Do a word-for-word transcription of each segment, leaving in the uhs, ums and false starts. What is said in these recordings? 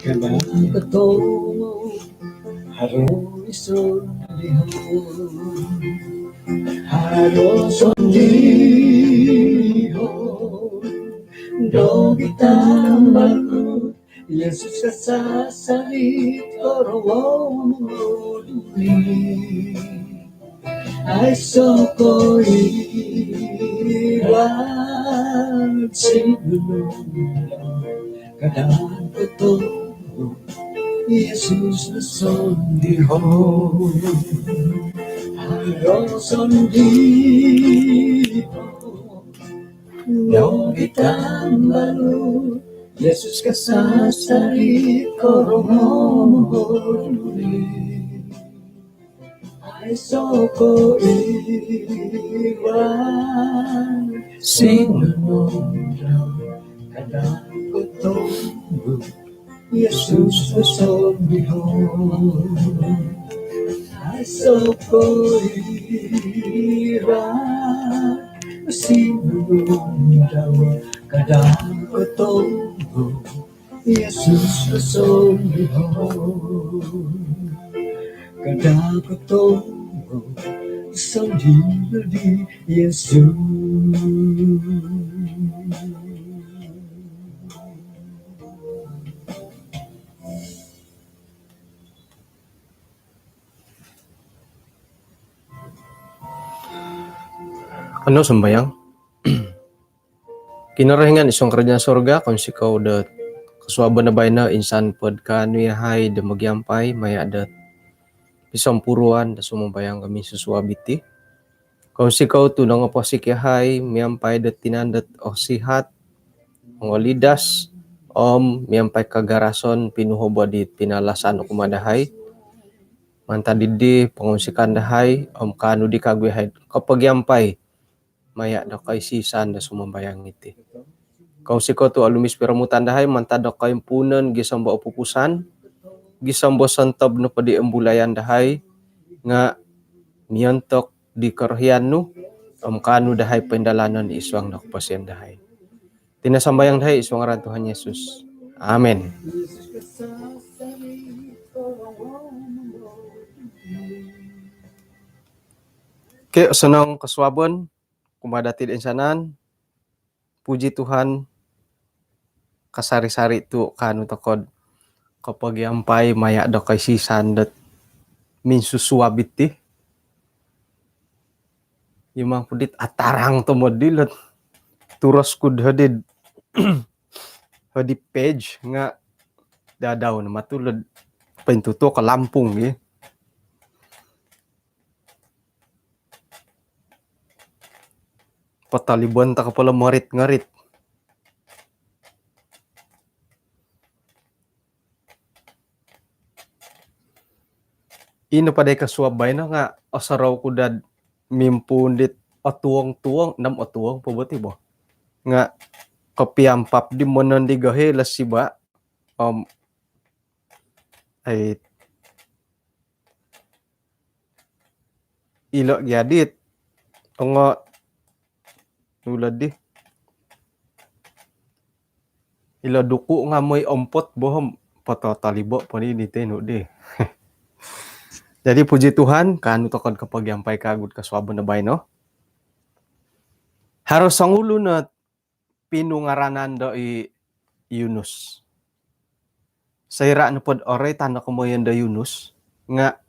Kama kotomu haro i sondiho. Haro sondiho do gitambal ku, Yesus kasasari korongou mongoli. Aiso ko iran sinunung kadang kotomu Yesus sondiho. Haro sondiho do gitambal ku, Yesus kasasari korongou mongoli. Aiso ko iran sinunung kadang kotomu Yesus sondiho. Aiso ko iran sinunung kadang kotomu Yesus sondiho. Kadang kotomu sondiho di Yesus. Kanou sambayang. Kinorohingan id suang kerajaan sorga, kounsikou dot kosuabon do baino insan po dot kaanu yahai do mogiampai maya dot pisompuruan do sumambayang kami susuab iti. Kounsikou tu nongoposik yahai miampai dot tinan dot osihat, ongolidas, om miampai kagarason pinuhobo di pinalasan kumaa dahai. Mantad dii pongounsikan dahai om kaanu di kagu yahai kopogiampai maya do koisisan do sumambayang iti. Kounsikou tu olumis piromutan dahai mantad do koimpuunon gisom do opupusan, gisom do sontob nopo di ombulayan dahai nga miontok di korohian nu om kaanu dahai poindalanon id suang do koposion dahai. Iti no sambayang dahai id suang ngaran Tuhan Yesus. Amin. Okey, osonong kosuabon kumaa dati do insanan. Puji Tuhan, kasari-sari tu kaanu tokou do kopogiampai maya do koisisan dot minsusuab iti. Imang pudit atarang tomod dilo. Turus ku do hodi, hodi page nga dadau no matu lo pointutuk ko lampung gi. Potolibon tokou po lo morit-ngorit. Ino po dii kosuab baino nga osorou ku dot mimpuun dit otuong-tuong, nam otuong po bo ti bo. Nga kopiampap di monon di gohi lo siba om ai ilo gia dit ongo nulod di. Ilo duku nga moi ompot bohom pototolibo po ni di tenu di. Jadi puji Tuhan, kaanu tokou do kopogiampai kagu do kosuabon do baino. Haro songulun o pinungaranan do i Yunus. Soira nopo do oroitan do komoyon do Yunus nga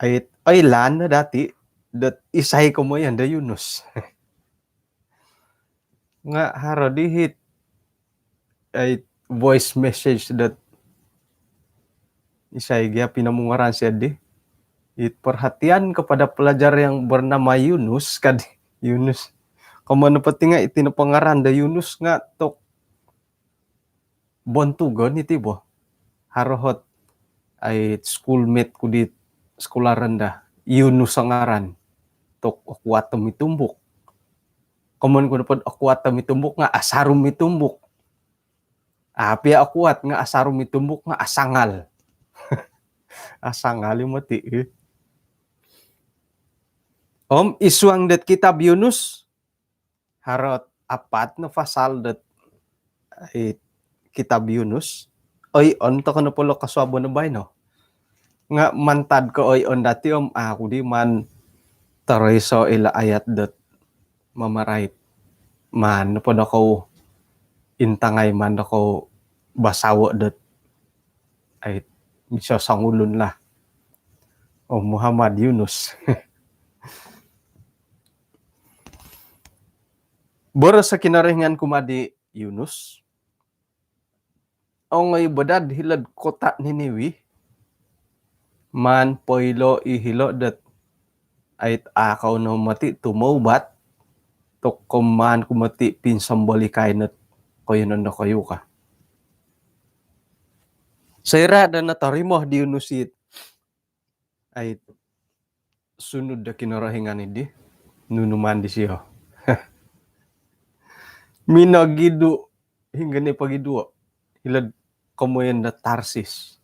ai, oilaan no dati dot isai komoyon do Yunus. Nga haro dii it ai voice message dot isai gia pinomungaran sio di. It perhatian kepada pelajar yang bernama Yunus, ka di. Yunus. Komoyon nopo ti nga iti nopo ngaran do Yunus nga tu bontugon iti bo. Haro ot ai schoolmate ku di sekolah rendah, Yunus o ngaran. Tu okuat o mitumbuk. Komoyon ku nopo do okuat o mitumbuk nga asaru mitumbuk. Api okuat nga asaru mitumbuk nga asangal. Asangal i moti, eh. Om id suang dot kitab Yunus, haro ot apat no pasal dot, eh, kitab Yunus. oi'on toko nopo lo kosuabon do baino. Nga' mantad ko oi'on dati om aku di maan toroiso ilo ayat dot mamarait. Maan nopo dokou intangai, maan dokou basawo dot ai, miso songulun lah. Oh, Muhammad Yunus. Boros o Kinorohingan kumaa di Yunus, ongoi bo dad hilo'd kota Niniwi, maan poilo i hilo dot ai, a' kou no moti tumoubat, tu' maan ku moti pinsombolikai not koiyonon dokoyu ka. Soira' do notorimo di Yunus it ai, sunud do Kinorohingan idi, nunu maan disio? Minogidu' hinggo ni pogiduo hilo'd komoyon do Tarsis.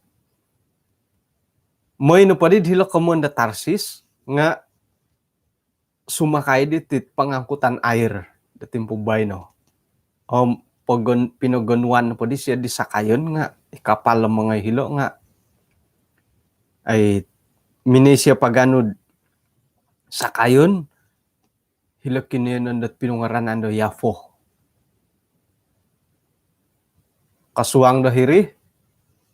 Moi nopo did hilo komoyon do Tarsis nga' sumakai di tit pengangkutan air do timpu baino. Om pogon-, pinogonuan nopo disio di sakayon nga' i kapal lo mongoi hilo nga' ai, minoi sio paganud sakayon hilo kinoiyonon dot pinungaranan do Yafo. Kosuang do hiri,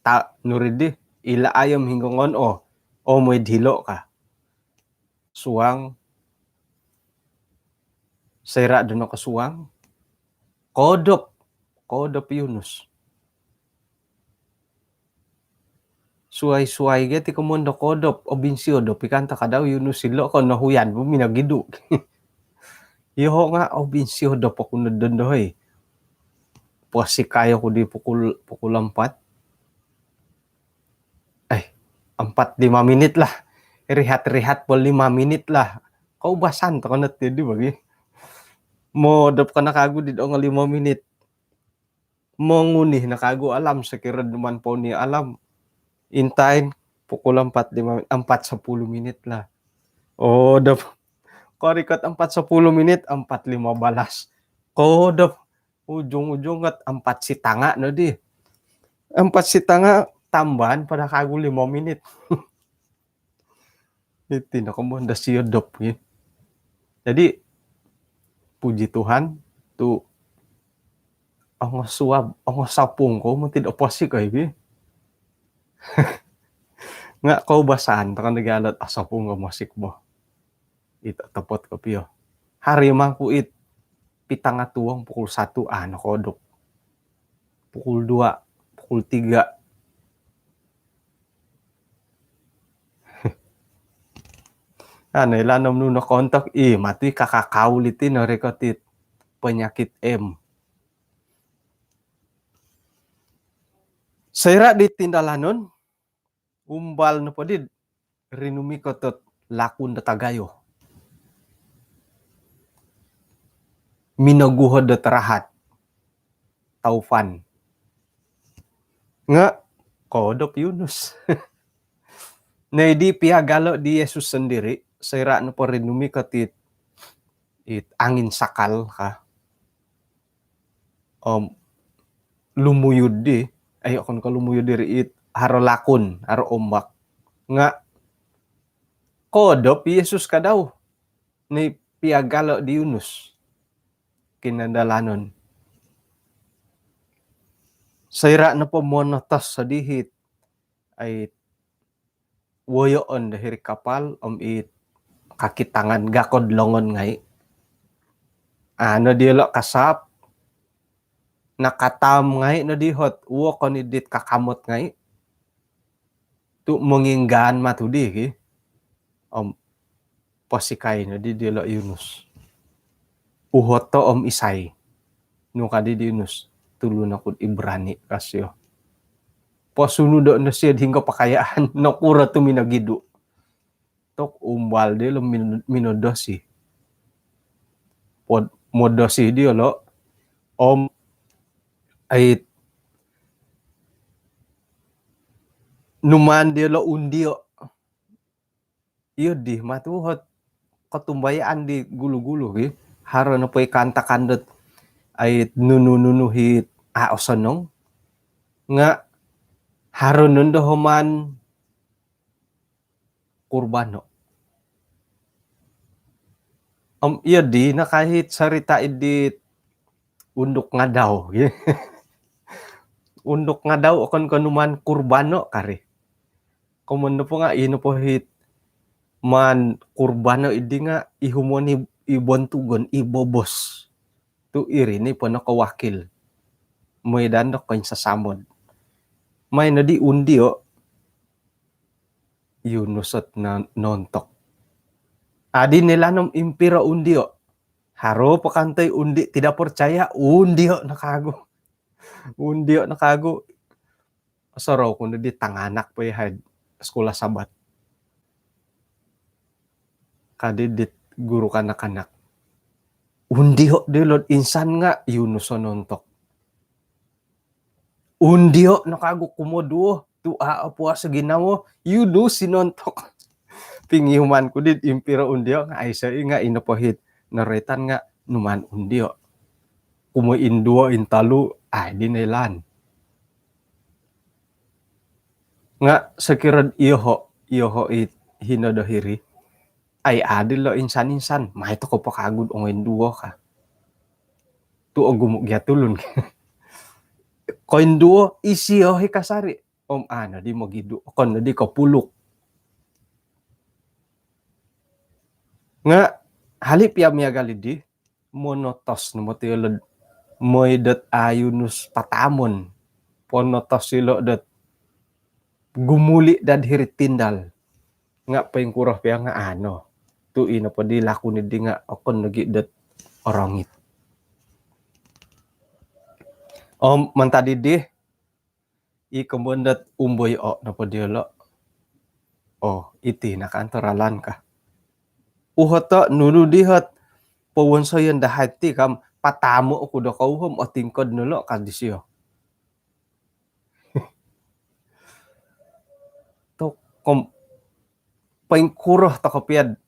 ta' nuru di, ila' ai om hinggo ngoon o, o moi'd hilo ka. Suang, soira' do nokosuang, koodop, koodop i Yunus. Suai-suai gia ti komoyon do koodop, obinsiodop i kan toko dau Yunus ilo ko nohuyan bo minogidu'. Iyoho' nga' obinsiodop oku nod dondo hoi. Posikai oku di pukul, pukul ampat. Eh, ampat lima minit lah. Rihat-rihat po lima minit lah. Koubasan toko no ti di bagi. Moodop ko no kagu di dong lima minit. Monguni no kagu alam, sokiro duman po ni alam. Intain pukul ampat lima, ampat sepuluh minit lah. Odop. Korikot ampat sepuluh minit, ampat lima belas. Kodop. Ujung-ujung ngot ampat sitanga no di. Ampat sitanga tambahan po do kagu lima minit. Iti no komoyon do siodop gi. Jadi, puji Tuhan, tu ongosuab, ongosopung kou moti do posik oi gi. Nga' koubasan toko no gia lot osopung ko mosik bo. It otopot kopio. Haro mangku it pitanga tuong pukul satu, a' nokoodop. Pukul dua, pukul tiga. Ano ilo nom nu nokoontok, ih, matu i kakakau iti norikot it penyakit M. Soira' di tindalanon, umbal nopo di rinumikot ot lakun do tagayo. Minoguhod ot rahat. Taufan. Nga' koodop Yunus. Nah, di piagalo' di Yesus sondiri', soira' nopo rinumikot it, it angin sakal ka. Om lumuyud di, ai, okon ko lumuyud diri, it haro lakun, haro ombak. Nga' koodop i Yesus ka dau. Ni piagalo' di Yunus. Kinandalanon. Soira' nopo monotos sodihit, ai, woyoon do hiri kapal om i kakitangan gakod longon ngai'. A' no diyolo' kasap, nakatam ngai' no di hot, wokon i dit kakamot ngai'. Tu' monginggaan matu di ki. Om posikai no di diyolo' Yunus. Uhoto' om isai? Nu ka di di Yunus, tulun oku'd Ibrani ka sio. Posunudo' no sio'd hinggo pakayaan, nokuro tu' minogidu'. Tok umbal diyolo' min-, minodosi. Pod-, modosi diyolo'. Om ai, numaan diyolo' undio'. Iyo di matu hot kotumbayaan di gulu-gulu ki. Haro nopo i kaantakan dot ai nunu-nunu hit a' osonong. Nga' Haro nondo homan kurbano. Om iyo di nakahit sarita idit Unduk Ngadau. Unduk Ngadau okon ko numan kurbano kari. Komoyon nopo nga ino po hit man kurbano idi nga ihumon i, i bontugon, i bobos. Tu iri ni po nokowakil. Mooi dan do koinsasamod. Mai nodi undio, Yunus ot na nontok. Adi nilanom impiro undio. Haro po kantoi undi tidak percaya, undio no kagu. Undio no kagu. Sorou ku no di tanganak po i haid sekolah Sabat. Kadi dit guru kanak-kanak. Undio di lod insan nga Yunus o nontok. Undio no kagu kumoduo, tu a opuas ginawo, Yunus i nontok. Pingihuman ku di impiro undio nga aiso i nga ino po hit noroitan nga numan undio. Kumoinduo, intalu, ai di noilaan. Nga sokiro iyoho, iyoho i hino do hiri. Ai adil lo insan-insan, mai toko po kagu do ongoinduo ka. Tu ogumu gia tulun. Koinduo isio hi kasari. Om ano di mogidu, okon no di kopuluk. Nga hali pia miagal idi, monotos no moti ilo mooi dot a Yunus patamon. Ponotos ilo dot gumuli dad hiri tindal. Nga poingkuro pia nga ano. Tu ino po di lakun idi nga okon nogi dot orongit. Om mantad idi, i komoyon dot umboyoo nopo diolo. Oh, iti no kanto ralan ka. Uhoto, nunu di hot powonsoyon dahai ti kam, patamo oku do kou om otingkod no lo ka disio. Tokom poingkuro toko piad,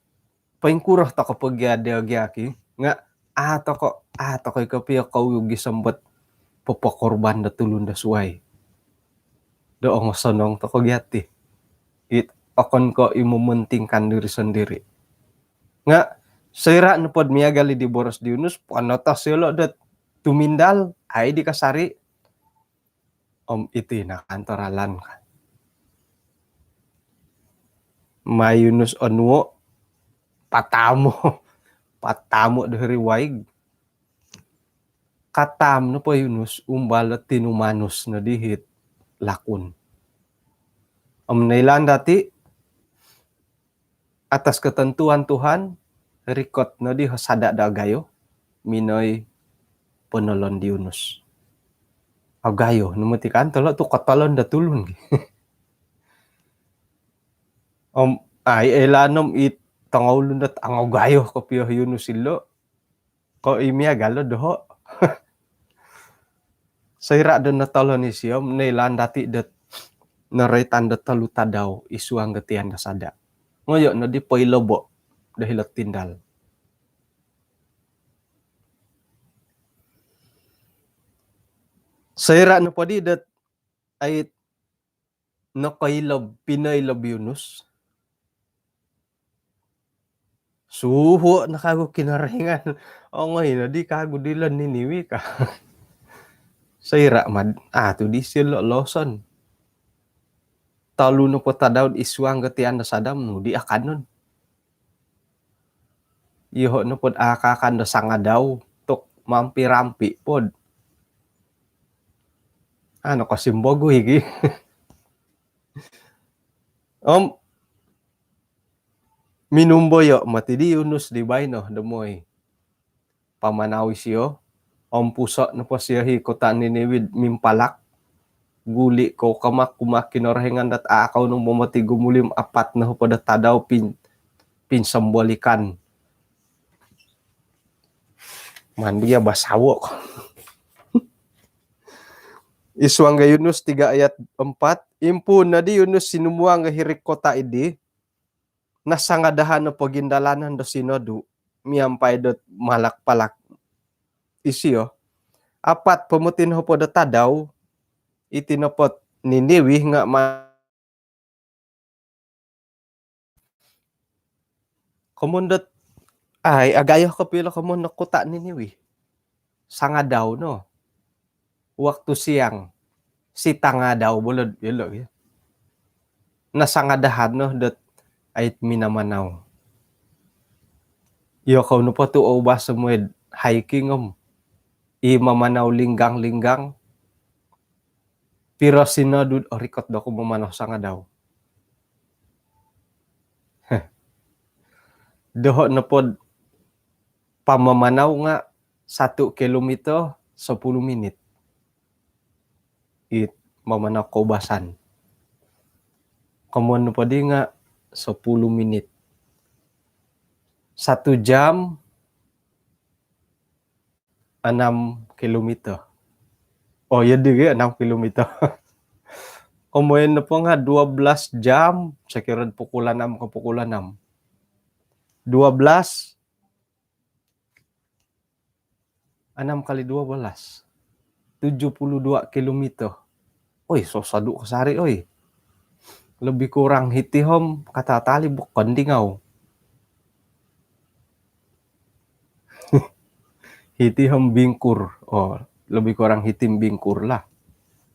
poingkuro toko po gia dia gia ki, nga a toko, a toko i kopio kou gisom dot popokorban do tulun do suai. Do ongosonong toko gia ti. It okon ko i mementingkan diri sendiri. Nga soira nopo do miagal i di boros di Yunus, ponotos yolo dot tumindal, ai di kasari. Om iti no kanto ralan ka. Mai Yunus onuo, patamo, patamo do hiri waig. Katam nopo Yunus, umbal do tinumanus no di hit lakun. Om noilaan dati, atas ketentuan Tuhan, rikot no di ho sada do agayo minoi ponolon di Yunus. Agayo no moti kanto lo tu kotolon do tulun. Om ai oilaan om i tongoulun dot angagayo kopio Yunus ilo. Ko i miagal lo doho. Soira do notolon isio, noilaan dati dot noroitan do tolu tadau i suang do tian do sada. Ngoyo no di poilobo do hilo tindal. Soira nopo di dot ai nokoilob, pinoilob Yunus. Suhuo no kagu Kinorohingan. Ongoi no di kagu dilo Niniwe ka. Soira mad, a tu disio lo loson. Tolu nopo tadau i suang do tian do sada om nu di akanon. Iyoho nopo do akaakan do sangadau tu mampi-rampi po do. Ano ko simbogu iki. Om minumboyo moti di Yunus di baino do mooi pamanau isio. Om puso nopo sio hi kota Niniwe mimpalak. Guli kou kama kumaa Kinorohingan dot a kou no momoti gumuli om apat nohopod do tadau pin, pinsombolikan. Maan bo gia basawo ko. I suang ga Yunus tiga ayat empat, impuun no di Yunus sinumuang ga hiri kota idi, nasangadahan no pogindalanan do sinodu, miampai dot malak-palak isio. Apat pomoti nohopod do tadau, iti nopo Niniwi nga' ma-, komoyon dot, ai, agayo kopio ilo komoyon do kota' Niniwi. Sangadau no. Waktu siang. Sitangadau bo ilo, ilo, ya. Nasangadahan no dot ait minamanau. Iyokou nopo tu' oubas mooi do hiking om i mamanau linggang-linggang. Piro sinodu orikot dokoyu mamanau sangadau? Heh. Doho' nopo do pamamanau nga' satu kilometer sepuluh minit. It mamanau koubasan. Komoyon nopo di nga' sepuluh minit. Satu jam enam kilometer. Oh, iya di gi, enam kilometer. Komoyon nopo nga' dua belas jam, sokiro pukul enam ke pukul enam. Dua belas, enam kali dua belas. Tujuh puluh dua kilometer. Oi, sosodu kasari, oi. Lebih kurang hiti om katatalib bokon di ngau. Hiti om Bingkur. Oh, lebih kurang hiti om Bingkur lah.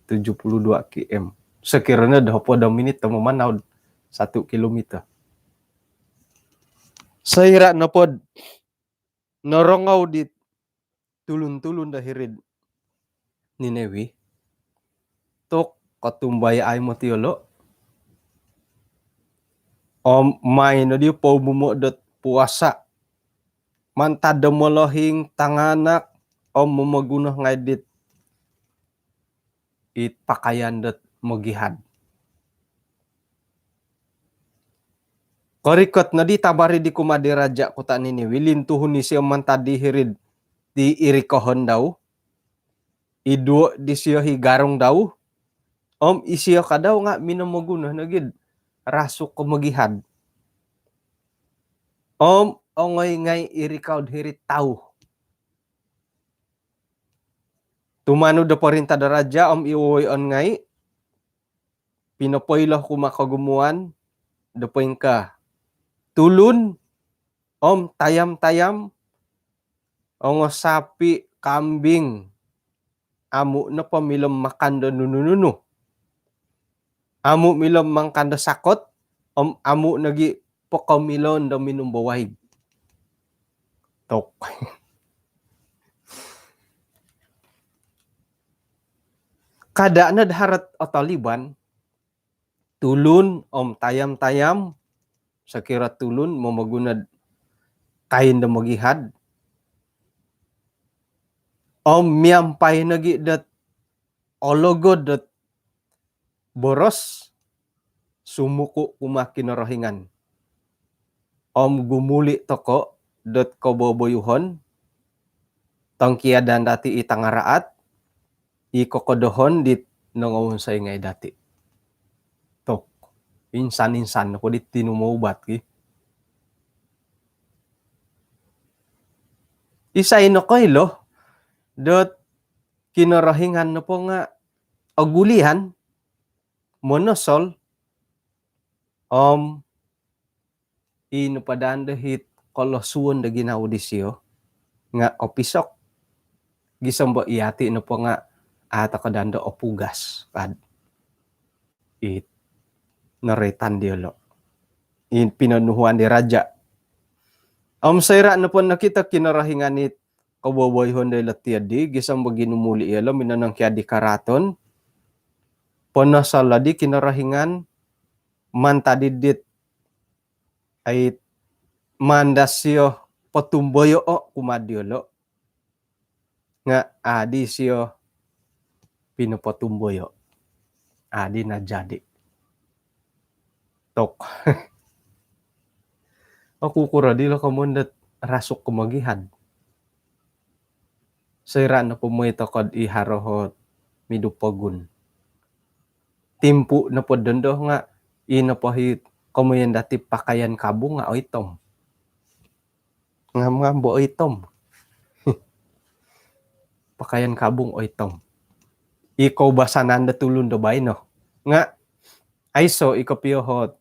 Tujuh puluh dua kilometer. Sokiro do hopod om minit do mamanau satu kilometer. Soira' nopo do norongou di tulun-tulun do hiri'd Niniwi tu' kotumbayaan moti yolo'. Om maan nodi poumumo' dot puasa. Mantad do molohing, tanganak, om momoguno ngai' dit it pakaian dot mogihad. Korikot nodi tabar di kumaa di raja' kota' Niniwi, lintuhun isio mantad di hiri'd di irikohon dau, iduo' disio i garung dau, om isio kadau nga' minomoguno nogi'd rasuk ko mogihad. Om ongoi ngai' irikau'd hiri'd tauh. Tumanud do porinta do raja' om i wowoyoon ngai', pinopoilo kumaa kogumuan do poingkaa, tulun om tayam-tayam, ongo sapi', kambing, amu' nopo milo makan do nunu-nunu. Amu' milo makan do sakot, om amu' nogi' pokomilon do minum do waig. Tok. Kada' nod haro ot otoliban, tulun om tayam-tayam, sokiro tulun momoguno'd kain do mogihad. Om miampai nogi' dot ologod dot boros sumuku' kumaa Kinorohingan. Om gumuli' toko' dot koboboyuhon, tongkiadan dati' i tangaraat, i kokodohon dit nongowonsoi ngai' dati'. Tok, insan-insan nopo dit tinumoubat ki. Isai nokoilo dot Kinorohingan nopo nga' ogulian, monosol, om i nopo daa do hit kolosuon do ginawo disio nga' opisok. Gisom bo iyati' nopo nga' a' toko daa do opugas kad it noroitan diyolo', i pinonuhuan di raja'. Om soira' nopo nokito Kinorohingan it koboboyuhon do ilo tiyo di, gisom bo ginumuli' iyolo', minonongkiad di karaaton, ponosol oddi Kinorohingan mantad id dit ai maan daa siyo potumboyoo' kumaa diyolo'. Nga' a' di siyo pinopotumboyo'. A' di najadi. Tok. Oku kuro dilo komoyon dot rasuk ko mogihad. Soira' nopo mooi toko' di haro ot midu pogun. Timpu' nopo dondo nga' i nopo i komoyon dati' pakaian kabung nga' oitom. Ngam-ngam bo oitom. Pakaian kabung oitom. I koubasanan do tulun do baino. Nga aiso i kopio ot,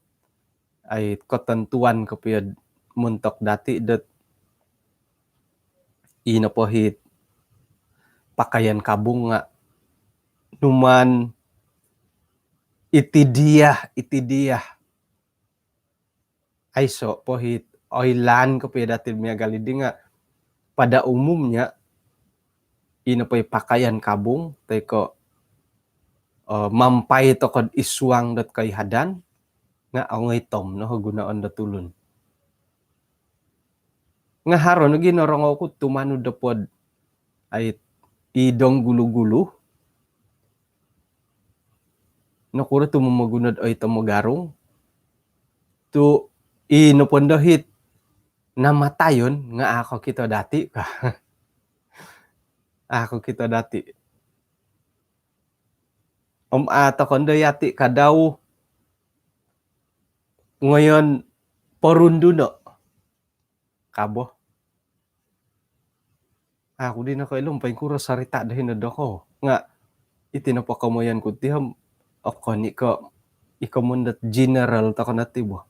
ai, ketentuan kopio montok dati dot i nopo it pakaian kabung nga numaan iti dia, iti dia. Aiso po it oilaan kopio dati miagal di nga pada umumnya i nopo i pakaian kabung toi ko, eh, miampai toko id suang dot koihadan nga ongoitom no gunoon dot tulun. Nga haro nogi norongou ku tumanud do pod, ai, i dong gulu-gulu. Nokuro tu momoguno do oitom o garung? Tu i nopo ndo it namatayon nga a kokito dati ka. A kokito dati. Om a toko ndo yati kadau ngoyon porunduno ka bo. Aku di nokoilo poingkuro sarita do hino doko. Nga iti nopo komoyon ku ti om okon i ko, i komoyon dot general toko no ti bo.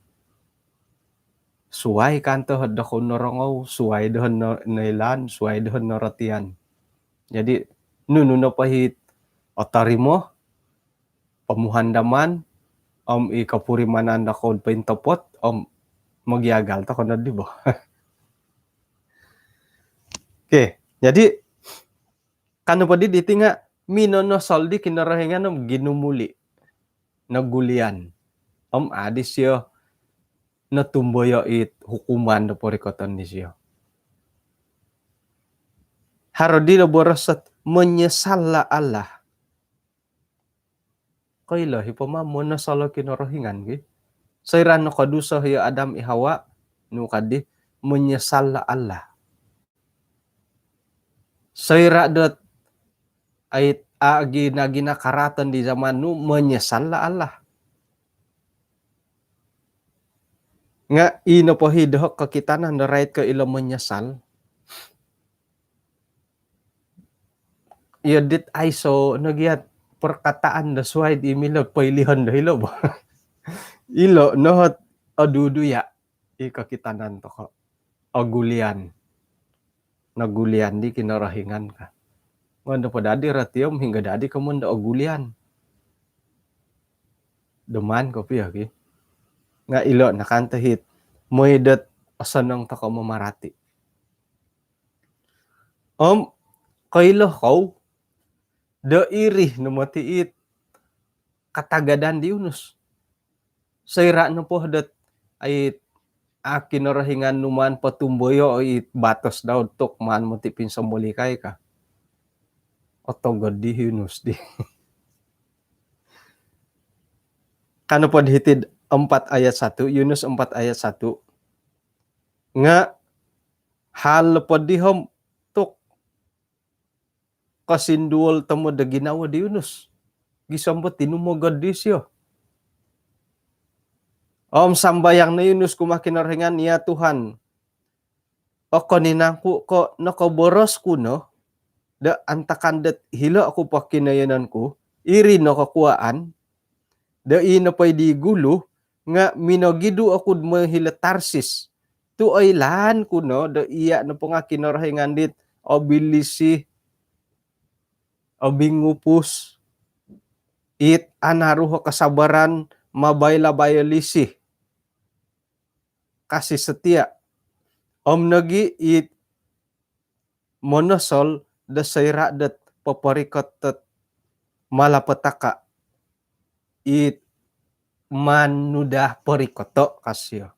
Suai kanto doko norongou, suai doho no-, noilaan, suai doho norotian. Jadi nunu nopo it otorimo, pomuhandaman, om i kopurimanan doko pointopot, om mogiagal toko no di bo. Okey, jadi ka nopo di diti nga minonosol di Kinorohingan om ginumuli, nogulian. Om a disio notumboyo it hukuman do porikoton disio. Haro di lo boros ot menyesallah Allah. Koilo i po ma monosol o Kinorohingan ki. Soira nokoduso i Adam i Hawa, nu ka di, menyesallah Allah. Soira dot, ai, a gina-gina karaaton di zaman nu, menyesallah Allah. Nga i nopo i doho kokitanan do rait ko ilo menyesal. Iyo dit aiso nogi ot perkataan do suai di milo poilihon do ilo bo. Ilo no ot oduduya i kokitanan toko. Ogulian. Nogulian di Kinorohingan ka. Ngondo po dadi rati om hinggo dadi komoyon do ogulian. Doman kopio ki. Nga ilo no kanto it mooi dot osonong toko mamarati. Om koilo kou do iri no moti it katagadan di Yunus. Soira nopo dot, ai, a Kinorohingan nu maan potumboyo it batos dau tu maan moti pinsomolikai ka. Otogod di Yunus di. Ka nopo di hiti'd empat ayat satu, Yunus empat ayat satu. Nga hal po di om tu kosinduol tomod do ginawo di Yunus. Gisom po tinumogod disio. Om sambayang no Yunus kumaa Kinorohingan, "Ya Tuhan, okon i nangku ko nokoboros ku no do antakan dot hilo oku pokinoyonon ku, iri no kokuaan, do i nopo i di gulu nga minogidu oku do mooi hilo Tarsis. Tu oilaan ku no do iya nopo nga Kinorohingan dit obilisi, obingupus, it anaru o kasabaran, mabailo-bailo lisi, kasih setia. Om nogi it monosol do soira dot poporikot dot malapetaka, it maan nu daa porikoto," ka sio.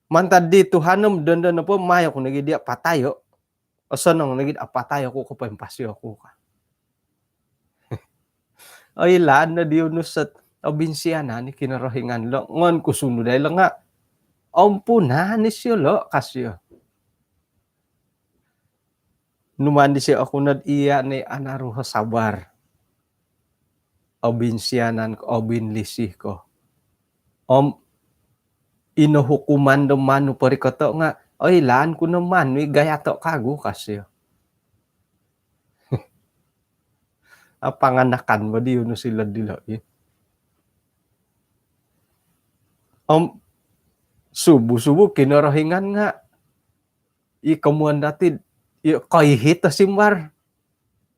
Mantad di Tuhan om dondo nopo mayo ku nogi dia patayo. Osonong nogi dia patayo ku ko poimpasi oku ka. Oilaan no di Yunus ot obinsianan i Kinorohingan lo, ngon ku sunu dai lo nga ompunan isio lo ka sio. Nu maan disio oku nod iya ni anaru o sabar. Obinsianan ko, obinlisi ko. Om ino hukuman do maan nu porikoto nga oilaan ku no maan nu i gayato kagu ka sio. apanganakan bo di Yunus ilo'd dilo' i. Om subuh-subuh Kinorohingan nga' i komoyon dati'd i koihit o simbar.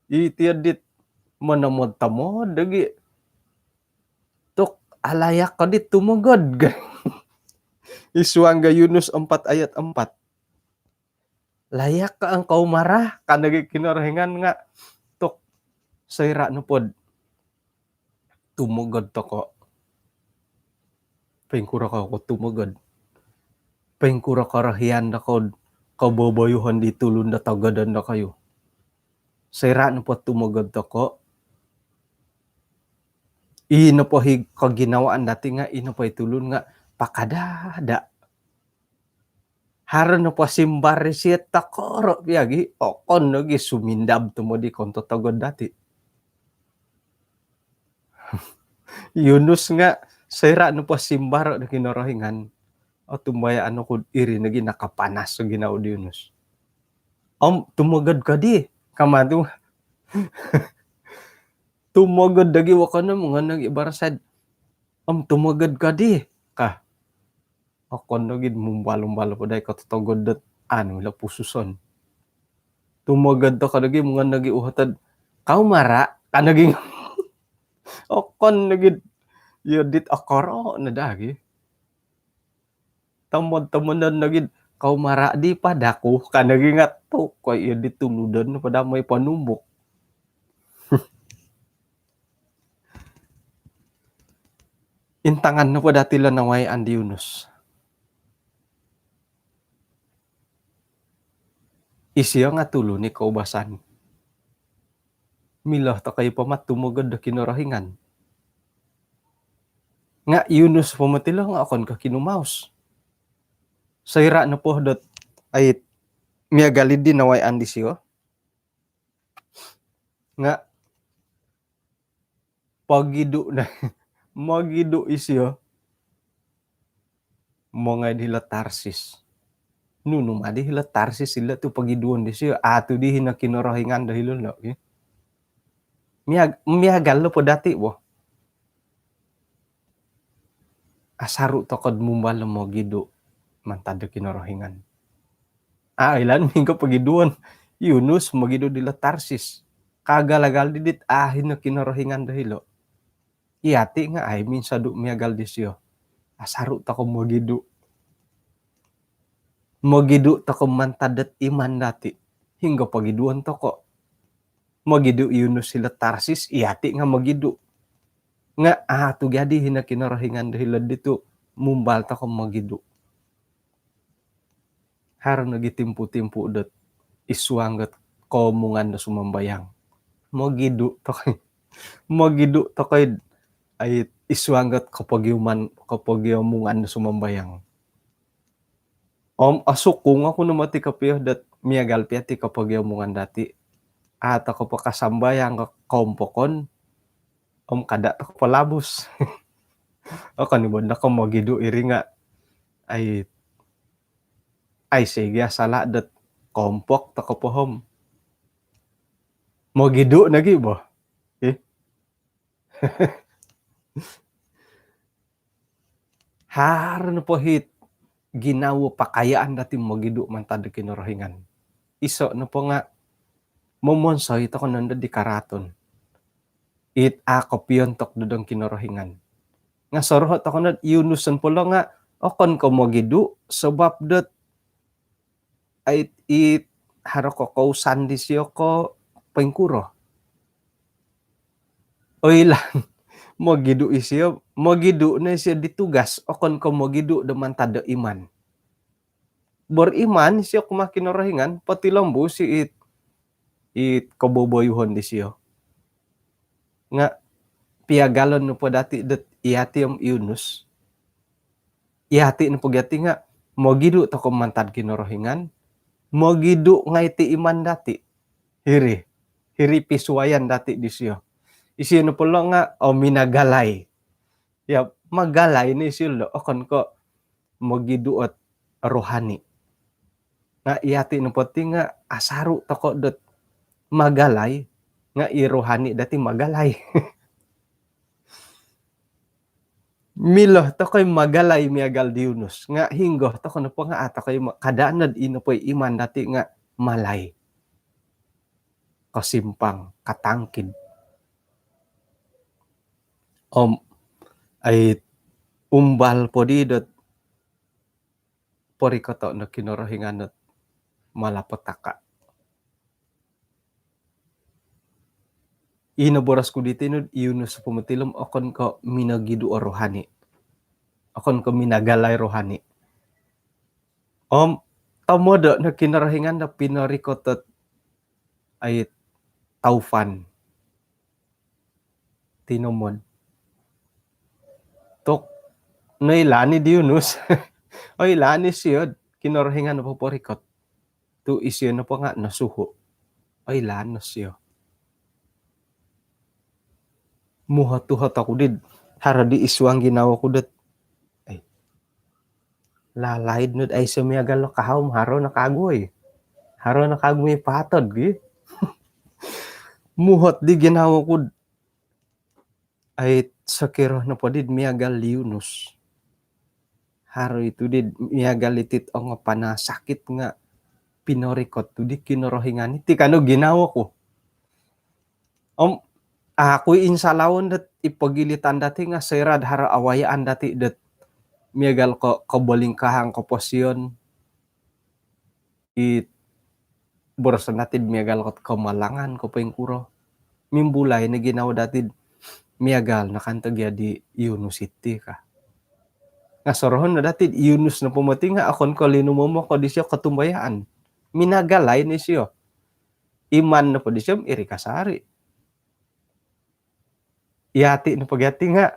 Iti o dit monomod-tomod dogi. Tu' alayak ko dit tumogod. I suang ga Yunus empat ayat empat. Layak ka engkau marah, ka nogi Kinorohingan nga' tu' soira' nopod tumogod toko'. Poingkuro kou ko tumogod? Poingkuro korohian dokou'd koboboyuhon di tulun do togodon dokoyu? Soira' nopo tumogod toko', i nopo hi koginawaan dati' nga' i nopo i tulun nga' pakadada'. Haro nopo simbar isiyo tokoro' pia gi, okon nogi sumindab tomod i kontotogod dati'. Yunus nga' soira' nopo simbaro' do Kinorohingan, otumbayaan oku'd iri nogi nakapanas o ginawo di Yunus. Om tumogod kodi, kama tu. Tumogod dogi wokon om ngon nogi barasaid. Om tumogod kodi, ka. Okon nogi'd mumbal-umbal po dai kototogod dot anu ilo pususon. Tumogod toko' nogi, mungon nogi uhotod, "Kau mara'?" ka nogi. Okon nogi'd iyo dit okoro' no daa gi. Tomod-tomodon nogi'd, "Kau mara' di padaku?" ka nogi nga' tu' ko' iyo dit tuludon po daa moi ponumbuk. Intangan nopo dati' lo nawayaan di Yunus. Isiyo nga' tulun i koubasan. Milo toko' i po ma tumogod do Kinorohingan. Nga' Yunus po moti lo nga' okon ko' kinumaus. Soira' nopo dot ait miagal iddi nawayaan disiyo nga' pogidu' no, mogidu' isiyo mongoi di hilo Tarsis. Nunu ma di hilo Tarsis ilo tu' pogiduon disiyo, a' tu' di hino Kinorohingan do hilo lo, ki. Miag-, miagal lo po dati' bo. Asaru' toko'd mumbal do mogidu' mantad do Kinorohingan. A' oilaan minggo pogiduon. Yunus mogidu' dilo Tarsis. Kaagal-agal di dit a' hino Kinorohingan do hilo. Iyati' nga' ai minsodu' miagal disiyo. Asaru' toko' mogidu'. Mogidu' toko' mantad dot iman dati'. Hinggo pogiduon toko'? Mogidu' i Yunus hilo Tarsis, iyati' nga' mogidu'. Nga' a' tu' gadi hino Kinorohingan do hilo'd ditu', mumbal toko' mogidu'. Haro nogi timpu-timpu dot isuang dot koomungan do sumambayang, mogidu' tokoi. Mogidu' tokoi id isuang dot kopogiuman, kopogiomungan do sumambayang. Om osukung oku no moti kopio dot miagal pia ti kopogiomungan dati'. A' toko' po kasambayang ko koompokon, om kada' toko' po labus. Okon i bo noko mogidu' iri nga' ai, ai sigi asala' dot koompok toko' po om mogidu' nogi bo. Ih. Haro nopo hit ginawo pakayaan dati' mogidu' mantad do Kinorohingan. Iso' nopo nga' momonsoi toko' nondo di karaaton it a' kopiontok do dong Kinorohingan. Nga' soroho' toko' nod Yunus nopo lo nga' okon ko' mogidu' sabap dot ai, it haro ko kousan disiyo ko poingkuro. Oilaan, mogidu' isiyo, mogidu' no isiyo di tugas, okon ko' mogidu' do mantad do iman. Beriman isiyo kumaa Kinorohingan, potilombus i it, it koboboyuhon disiyo. Nga' piagalon nopo dati' dot iyati' om Yunus. Iyati' nopo giyati' nga' mogidu' toko' mantad Kinorohingan, mogidu' ngai' ti iman dati'. Hiri, hiri pisuwayan dati' disiyo. Isiyo nopo lo nga', o, minagalai. Ya, magalai no isiyo lo, okon ko' mogidu' ot rohani. Nga' iyati' nopo ti nga' asaru' toko' dot magalai, Nga' i rohani dati magalai. Milo toko i magalai miagal di Yunus. Nga' hinggo toko nopo nga' a' toko i ma-, kada' nod ino po i iman dati nga' malai. Kosimpang, katangkid. Om, ai, umbal po di dot porikoto' no Kinorohingan dot malapetaka'. Ino boros ku diti nud, i Yunus po moti lo om okon ko' minogidu' o rohani. Okon ko' minagalai rohani. Om, tomodo' no Kinorohingan do pinorikot dot ai taufan. Tinomod. Tok, noilaan i di Yunus. Oilaan i sio, Kinorohingan o poporikot. Tu' isio nopo nga' nosuhu'. Oilaan no sio. Muhot-uhot oku did, haro di id suang ginawo ku dot, ai, lalaid nud aiso miagal do kahaum, haro no kagu oi. Haro no kagu mi patod gi. Muhot di ginawo kud, ai, sokiro nopo did miagal di Yunus. Haro itu did miagal itit ongo panasakit nga' pinorikot tu di Kinorohingan iti kanu ginawo ku. Om, aku i insalawon dot i pogilitan dati nga' soira'd haro awayaan dati dot miagal ko' kobolingkahangan, koposion, i boroson dati'd miagal ko' komalangan ko' poingkuro. Mimbulai no ginawo dati'd miagal no kan to gia di Yunus iti ka. Nga' sorohon no dati'd i Yunus nopo moti nga' okon ko' linumomok ko' disio kotumbayaan. Minagalai no isio. Iman nopo disio om iri kasari. Iyati nopo gia ti nga'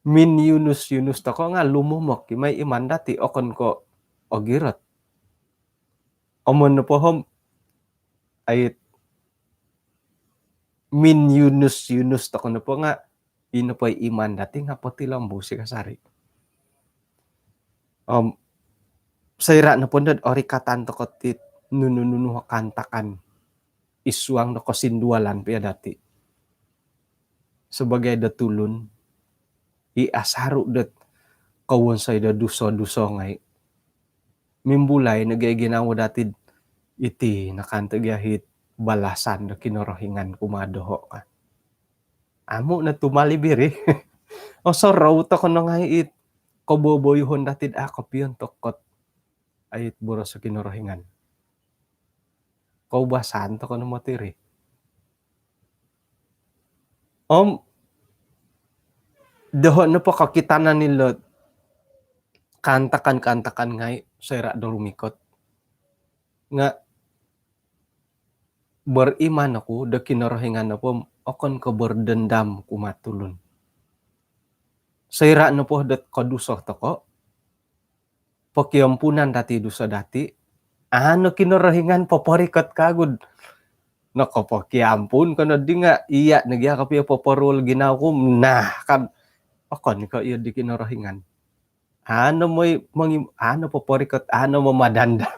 min Yunus-Yunus toko' nga' lumomok i mai iman dati, okon ko' ogirot. Om nopo om, ai, min Yunus-Yunus toko' nopo nga' ino po i iman dati nga' potilombus i kasari. Om, soira' nopo nod orikatan toko' ti nunu-nunu o kaantakan id suang do kosindualan pia dati. Sebagai do tulun, i asaru dot kowonsoi do duso-duso ngai'. Mimbulai no gia i ginawo dati'd iti no kan to gia it balasan do Kinorohingan kumaa doho' ka. Amu' no tumalib iri. Osorou toko' no ngai' it koboboyuhon dati'd a' kopiontok ot ai it boros o Kinorohingan. Koubasan toko' no moti iri. Om, doho' nopo kokitanan ilot kaantakan-kaantakan ngai' soira' do rumikot. Nga' beriman oku do Kinorohingan nopo om okon ko' berdendam kumaa tulun. Soira' nopo dot koduso toko', pokiampunan dati duso dati, a' no Kinorohingan poporikot kagu'd nokopokiampun ko noddi nga' iya' no gia kopio poporuol ginawo ku, nah, kan, okon ko' iyo di Kinorohingan. A' no moi, mongi-, a' no poporikot, a' no mamadanda'.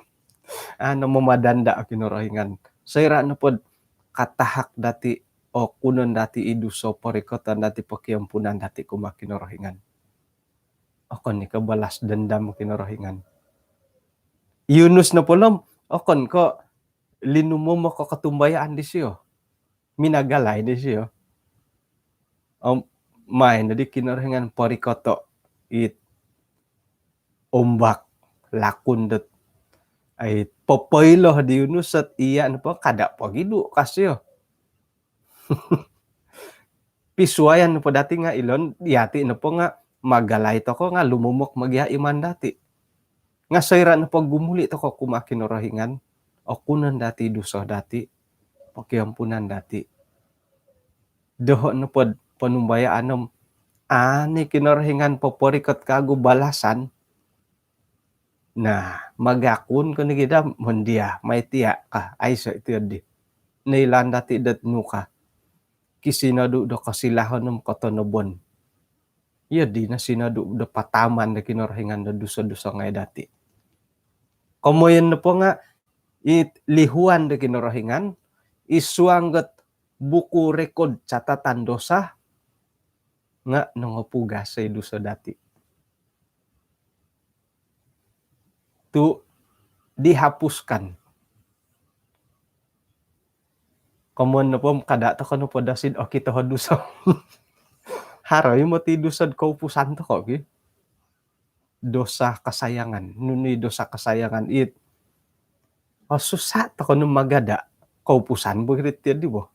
A' no mamadanda' o Kinorohingan. Soira' nopod katahak dati, okunon dati i duso, porikoton dati, pokiampunan dati kumaa Kinorohingan. Okon i ko' balas dendam Kinorohingan. Yunus nopo lo om okon ko' linumomok o kotumbayaan disio. Minagalai disio. Om, main noddi Kinorohingan porikoto' it ombak lakun dot ai popoilo di Yunus ot iya' nopo kada' pogidu' ka sio. Pisuayan nopo dati nga' ilo, iyati' nopo nga' magalai toko' nga' lumomok ma gia iman dati'. Nga' soira' nopo gumuli' toko' kumaa Kinorohingan, okunon dati duso dati, pokiampunan dati. Doho' nopod ponumbayaan om a' ni Kinorohingan poporikot kagu balasan, nah, magakun ko nogi daa, mondia mai tia' ka, aiso' iti oddi. Noilaan dati dot nu ka, kisinodu' do kosilahon om kotonobon. Iyo dino sinodu' do pataman do Kinorohingan do duso-duso ngai' dati. Komoyon nopo nga' i lihuan do Kinorohingan, i suang got buku rekod catatan dosa nga' nongopugas i duso dati'. Tu' dihapuskan. Komoyon nopo om kada' toko' nopo dasi'd okito o duso. Haro i moti duso'd koupusan toko' ki. Dosa kesayangan. Nunu i dosa kesayangan it? O, susah toko' no magada'. Koupusan bo iri tiyo di bo.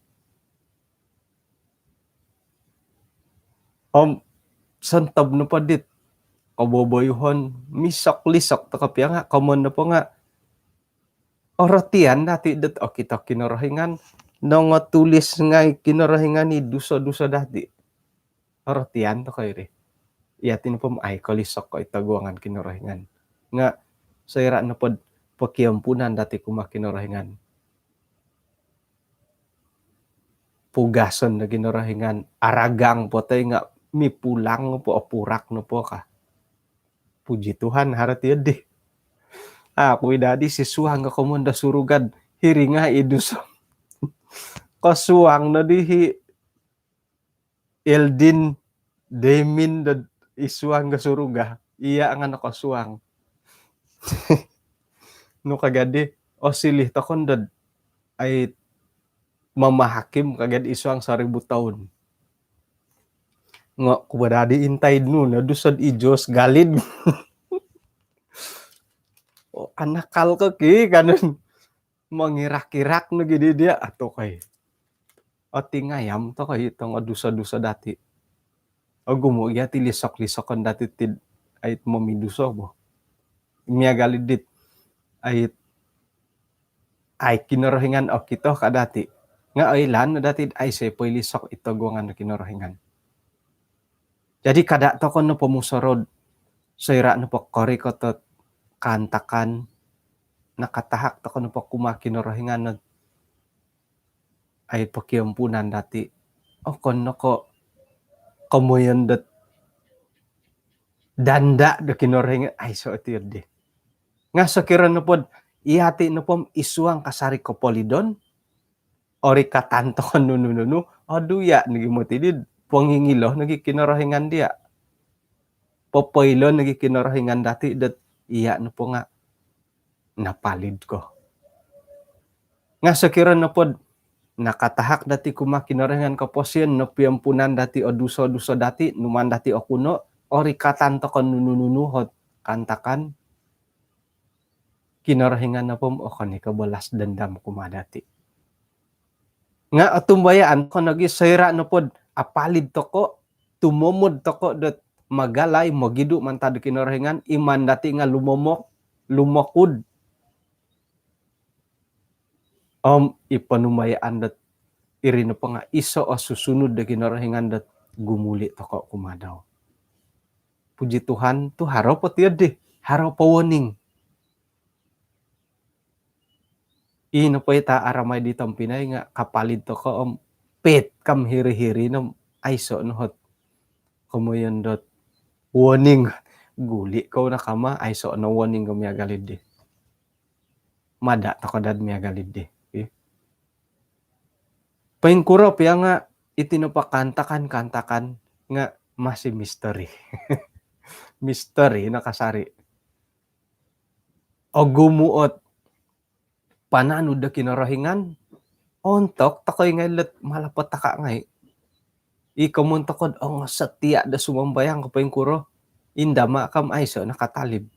Om sontob nopo dit koboboyuhon, misok-lisok toko' pia nga', komoyon nopo nga' orotian dati' dot okito Kinorohingan, nongotulis ngai' Kinorohingan i duso-duso dati'. Orotian toko' iri. Iyati' nopo om ai kolisok ko' i toguangan Kinorohingan. Nga' soira' nopod pokiampunan dati' kumaa Kinorohingan, pugason do Kinorohingan, aragang po toi nga' mipulang nopo, opurak nopo ka. Puji Tuhan, haro tiyo di. Aku i dadi sisuang ko' komoyon do suruga'd hiri ngai' i duso. Kosuang no di hi Eldin Demin dod isuang ga suruga. Iya' nga' nokosuang. Nu kagadi, osilih tokon dod ai mama hakim kagadi isuang saribu toun. Ngo' ku badadi intaid nu no dusod ijos galid. Oh, anakal ko ki kanun. Mangirak-irak no gidi diya', atu kai. Oti ngayam toko' i tongo duso-duso dati'. Ogumu' gia ti lisok-lisokon dati' tid ait momiduso bo. Miagal i dit ait ai Kinorohingan okito ka dati'. Nga' oilaan no dati' aiso' i poilisok i toguangan do Kinorohingan. Jadi kada' toko' no pomusorou'd soira' nopo korikot ot kaantakan, nakatahak toko' nopo kumaa Kinorohingan ot ai pokiampunan dati', okon no ko' komoyon dot danda' do Kinorohingan, aiso' ti di. Nga' sokiro nopod iyati' nopo om isuang kasari kopolidon, orikatan toko' nunu-nunu, odu iya' nogi moti di pongingilo nogi Kinorohingan diya'. Popoilo nogi Kinorohingan dati' dot iya' nopo nga' napalid ko. Nga' sokiro nopod nakatahak dati' kumaa Kinorohingan koposion, nopiampunan dati' o duso-duso dati', numaan dati' okuno', orikatan toko' nunu-nunu hot kaantakan, Kinorohingan nopo om okon i' ko' balas dendam kumaa dati'. Nga' otumbayaan ko nogi soira' nopod apalid toko', tumomod toko' dot magalai mogidu' mantad Kinorohingan, iman dati' nga' lumomok, lumokud. Om i ponumbayaan dot iri nopo nga' iso' o susunud do Kinorohingan dot gumuli' toko' kumaa dau. Puji Tuhan, tu haro po tiyo di, haro po warning. Ino po ita aramai di tompinai nga' kapalid toko' om pit kam hiri-hiri no aiso' no hot komoyon dot warning. Guli' kou no kama, aiso' no warning ko miagal i di. Mada' toko' dad miagal i di. Ih. Poingkuro pia nga' iti nopo kaantakan-kaantakan nga' masih misteri. Misteri no kasari. Ogumu' ot pananud do Kinorohingan, ontok toko' i' ngai' lot malapetaka' ngai'. I komoyon toko'd ongo setia do sumambayang ko poingkuro, indama' kam aiso' nakatalib.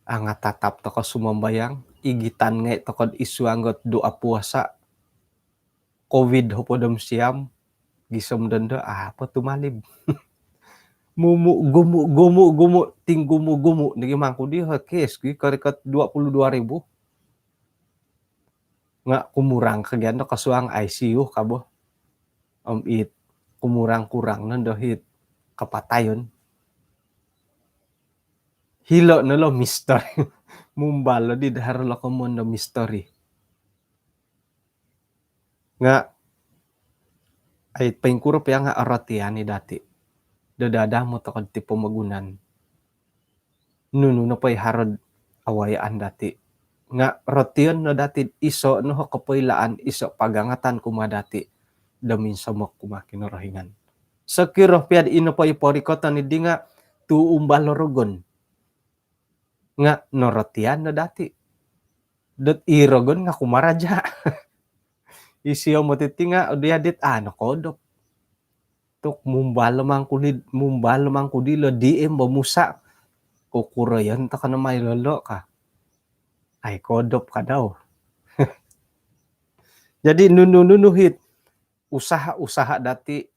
Angatatap toko' sumambayang, igitan ngai' toko'd isuang got doa puasa. Covid hopod om siam, gisom dondo, apo tumalib. Mumu', gumu', gumu', gumu', tinggumu', gumu'. Nogi mangku di, kes gi korikot dua puluh dua ribu. Nga' kumurang ka gia no kosuang I C U ka bo. Om it kumurang-kurang nondo hit kapatayon. Hilo' no lo misteri. Mumbal lo di dahar lo komoyon do misteri. Nga' ai poingkuro pia nga' orotian i' dati' do dadamot toko' diti pomogunan. Nunu nopo i haro'd awayaan dati', Nga' rotion no dati' iso' no kopoilaan, iso' pagangatan kumaa dati' do minsomok kumaa Kinorohingan. Sokiro pia'd ino po i porikoton iddi nga' tuu umbal o rogon. Nga' norotian no dati' dot i rogon nga' kumaraja'. Isio moti ti nga' odi adit a' nokoodop. Tu' mumbal mangku di, mumbal mangku dilo D M bo Musa. Kukuroyon toko no mai lolo' ka. Ai koodop kadau. Jadi nunu-nunu hit usaha-usaha dati'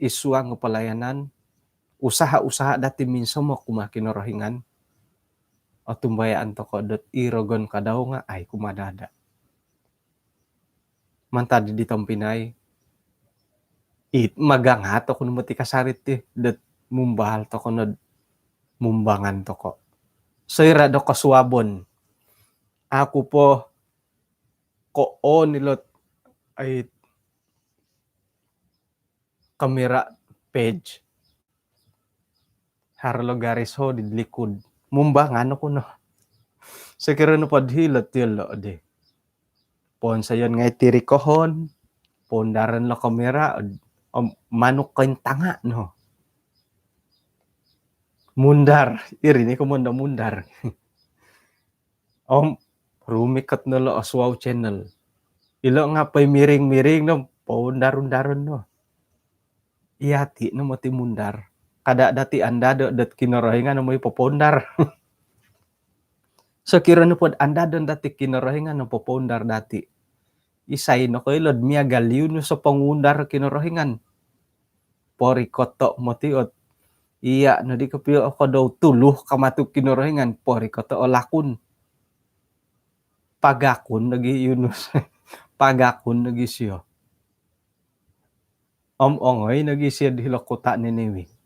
id suang pelayanan, usaha-usaha dati' minsomok kumaa Kinorohingan, otumbayaan toko' dot i rogon kadau nga' ai kumadada'. Mantad di tompinai, it magangat oku no moti kasari ti dot mumbal toko' nod mumbangan toko'. Soira' do kosuabon, aku po ko-on ilot ai kamera page. Haro lo garis ho di likud. Mumbangan oku no. Sokiro nopod hilo' ti lo' di. Ponsoyon ngai' tiri kohon. Pondaron lo kamera. Om manuk koin tanga' no. Mundar. Iri ni komondo mundar. Om rumikot no lo' o suau channel. Ilo' nga' poi miring-miring no, poundar-undaron no. Iyati' no moti mundar. Kada' dati' andado' dot Kinorohingan no moi popoundar. Sokiro nopod andadon dati' Kinorohingan no popoundar dati', isai nokoilo'd miagal Yunus o ponguundar Kinorohingan? Porikoto' moti ot iya' nodi kopio o kodou tulu kamatuk Kinorohingan, porikoto' o lakun. Pagakun nogi Yunus. Pagakun nogi sio. Om ongoi nogi sio di hilo' kota' Niniwi.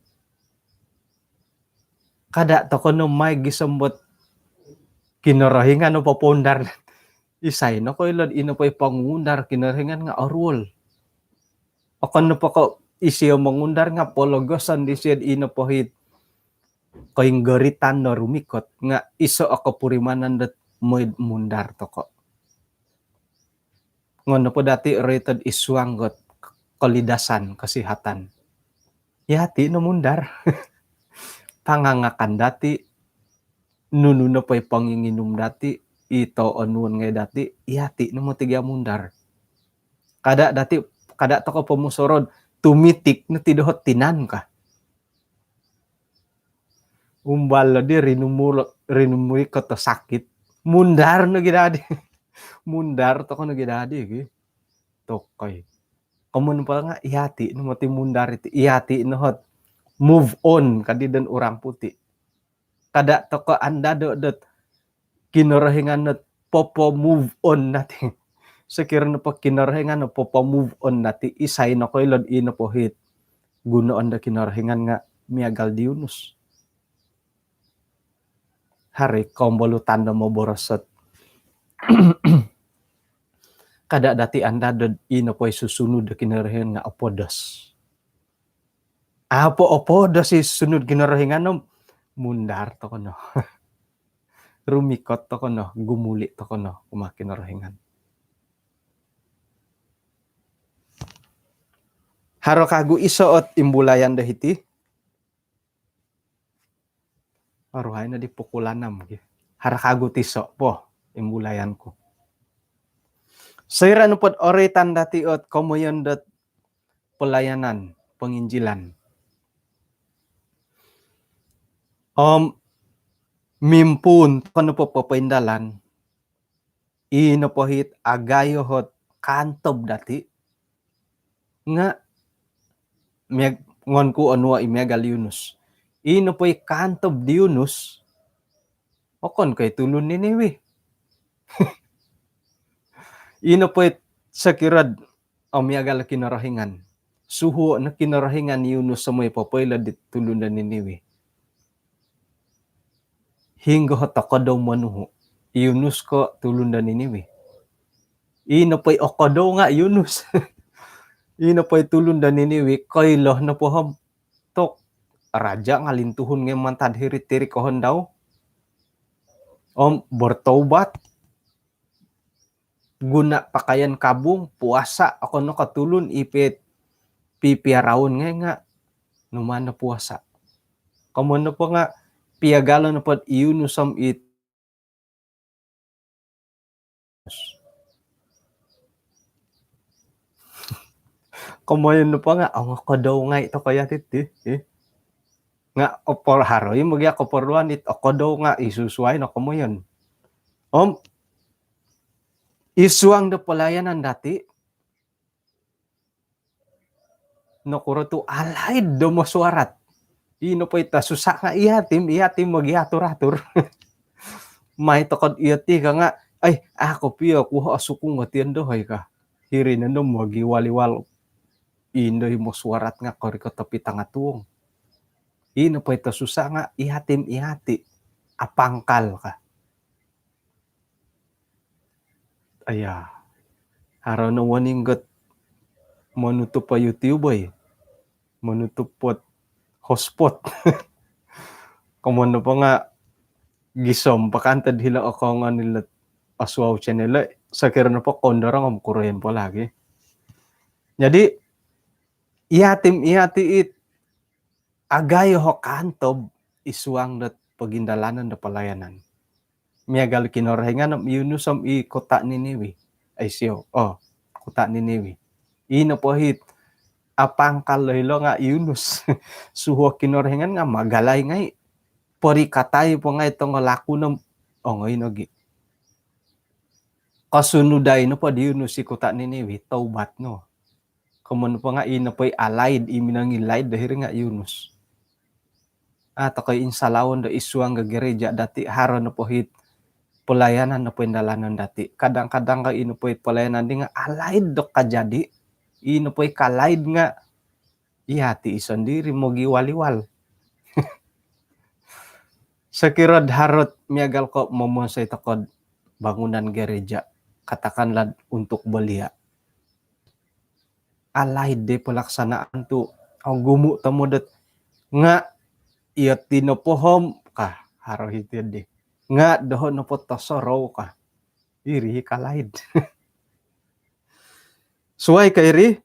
Kada' toko' no mai gisom bot Kinorohingan no popoundar. Isai nokoilo'd ino poi ponguundar Kinorohingan nga' oruol. Okon nopo ko' isio mongundar nga' pologoson disio'd ino pohit koinggoritan no rumikot nga' iso' o kopurimanan dot moi'd mundar toko'. Ngon nopo dati' roitod id suang got kolidasan, kesihatan, iyati' no mundar. Pangangakan dati', nunu nopo i ponginginum dati', i toonuon ngai' dati', iyati' no moti gia mundar. Kada' dati', kada' toko' pomusorou'd tumitik no ti doho't tinan ka. Umbal lo di rinumu-, rinumurikot o sakit. Mundar nogi dadi. Mundar toko' nogi dadi gi. Tokoi. Komoyon po nga' iyati' no moti mundar iti. Iyati' no hot move on kadi don orang putih. Kada' toko' andado' dot Kinorohingan no popo-move on dati'. Sokiro nopo Kinorohingan no popo-move on dati', isai nokoilo'd ino pohit gunoon do Kinorohingan nga' miagal di Yunus. Haro i kombolutan do moboros ot kada' dati' andadod ino poi susunud do Kinorohingan nga' opodos. Apo opodos i sunud Kinorohingan no, mundar toko' no. Rumikot toko' no, gumuli' toko' no kumaa Kinorohingan. Haro kagu iso' ot imbulayan do hiti. Oruhai no di pukul anam gi. Haro kagu tiso' po imbulayan ku. Soira' nopod oroitan dati' ot komoyon dot pelayanan penginjilan om mimpuun toko' nopo popoindalan, ino pohit agayo hot kaantob dati' nga' miag-, ngon ku onuo' i miagal Yunus. Ino poi kaantob di Yunus, okon ko' i tulun Niniwi. Ino poi sokiro'd om miagal Kinorohingan. Suhuo' no Kinorohingan i Yunus somoi popoilo di tulun do Niniwi. Hinggo hot okodou monuhu'? I Yunus ko' tulun do Niniwi? Ino poi okodou nga' Yunus. Ino poi tulun do Niniwi, koilo nopo om tok, raja' nga' lintuhun ngai' mantad hiri'd tiri kohon dau. Om bertaubat, guna pakaian kabung, puasa, okon no ko tulun i pit pipiaraon ngai nga numaan no puasa. Komoyon nopo nga piagalo nopo i Yunus om it Komoyon nopo nga ongokodou ngai toko yati ti, eh. Nga opor haro i mogi keperluan it okodou nga isusuai no komoyon. Om id suang do pelayanan dati, nokuro tu alaid do mesyuarat. Ino po it osusa nga iya tim, iya tim mogiatur-atur. Mai tokod iya ti ka nga, ai, aku pio ku osukung o tian dohoi ka. Hiri nondo mogiwal-iwal. Indo i mesyuarat nga korikot topi tanga tuong. Ino po it osusa nga iya tim, iya ti apangkal ka. Aya, haro no warning got monutup po YouTube, oi. Monutup pot hotspot. Komoyon nopo nga gisom pakantad hilo okongon ilo Oswau channel, oi. Sokiro nopo kondorong om kuroyon po lagi. Jadi, iya tim, iya ti it agayo ho kantob id suang dot pogindalanon do pelayanan. Miagal Kinorohingan om Yunus om i kota Niniwe. Ai sio, oh, kota Niniwe. Ino po hit apangkal lo hilo nga Yunus. Suhuo Kinorohingan nga magalai ngai. Porikatai po ngai tongo laku nom ongoi nogi. Kosunudai nopo di Yunus i kota Niniwe, taubat no. Komoyon nopo nga ino po i alaid, i minongilaid do hiri nga Yunus. Ah, tokoi insalaon do id suang ga gereja dati, haro nopo hit pelayanan nopo indalanon dati. Kadang-kadang ga ino po i pelayanan di nga alaid do kajadi, ino po i kalaid nga iya ti i sondiri mogiwal-iwal. Sokiro do harot miagal ko momonsoi tokod bangunan gereja, katakanlah untuk belia. Alaid di pelaksanaan tu ogumu tomod dot nga iya ti nopo hom ka, haro hiti di. Nga doho nopo tosorou ka. Iri kalaid. Suai ka iri,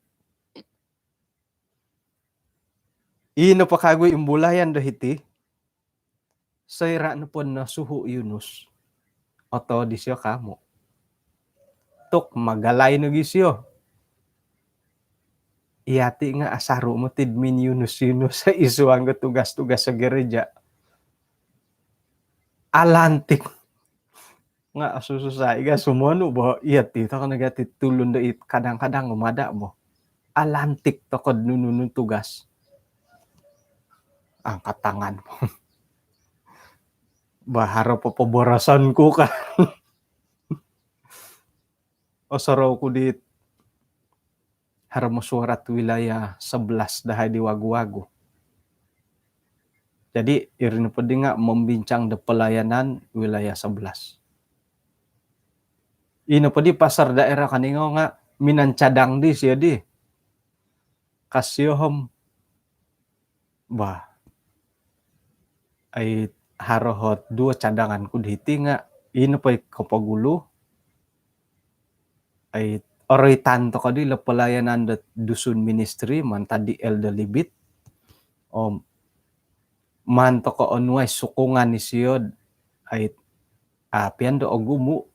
ino po kagu imbulayan do hiti, soira nopo nosuhu Yunus, oto di sio kamu. Tuk magalai nogi sio. Iya ti nga asaru moti min Yunus-Yunus id suang ga tugas-tugas gereja. Alantik. Nga osusa i ga sumonu bo, iya ti toko nogi ti tulun do it kadang-kadang mada bo. Alantik tokod nunu-nunu tugas. Angkat tangan. Bah, haro po poboroson ku ka. Osorou ku di haro mesyuarat wilayah sebelas dahai di wagu-wagu. Jadi, iri nopo di nga membincang do pelayanan wilayah sebelas. Ino po di pastor daerah Keningau nga minancadang di sio di. Ka sio hom, bah, ai haro hot duo cadangan ku di hiti nga ino po i kopogulu, ai oroitan toko di lo pelayanan dot Dusun Ministry mantad di Elder Libit. Om maan toko onuai sokongan isio, ai, ah, pian do ogumu.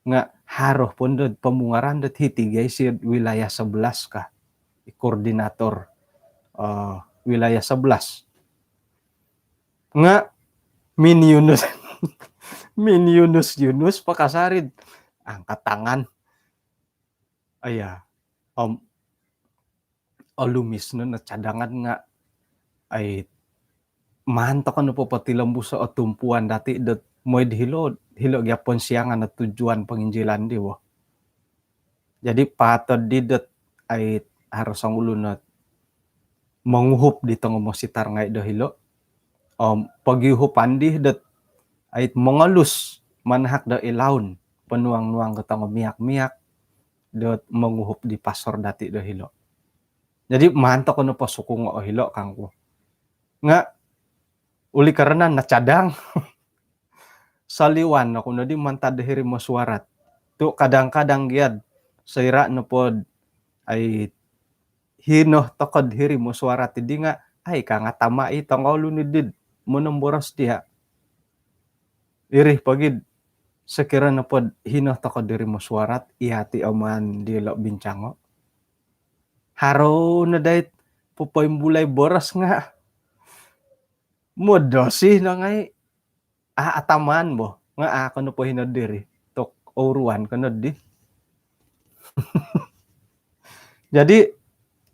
Nga haro po ndo pomungaran dot hiti gai sio wilayah sebelas ka. I koordinator, eh, wilayah sebelas. Nga min Yunus, min Yunus-Yunus pakasarid. Angkat tangan. Aya, om olumis no no cadangan nga, ai, maan toko nopo potilombuso o tumpuan dati dot mooi di hilo, hilo gia ponsiangan o tujuan penginjilan di wo. Jadi patod di dot, ai, haro songulun o monguhup di tongo mositar ngai do hilo. Om pogiuhupan di dot, ai, mongolus manahak do ilaun, ponuang-nuang ko tongo miak-miak dot monguhup di pastor dati do hilo. Jadi maan toko nopo sokongo o hilo kangku. Nga oleh kerana nacadang, soliwan oku no di mantad do hiri mesyuarat. Tu kadang-kadang gia'd soira' nopod ai hino tokod hiri mosuarat iddi nga' ai kangatamaan i tongoulun iddi'd monomboros diya'. Iri pogi'd sokiro nopod hino tokod hiri mosuarat, iyati' oman dilo' bincango'. Haro no dai't popoimbulai boros nga' modosi no ngai'. A' atamaan bo nga' a' ko nopo hino diri tok ouruan ko noddi. Jadi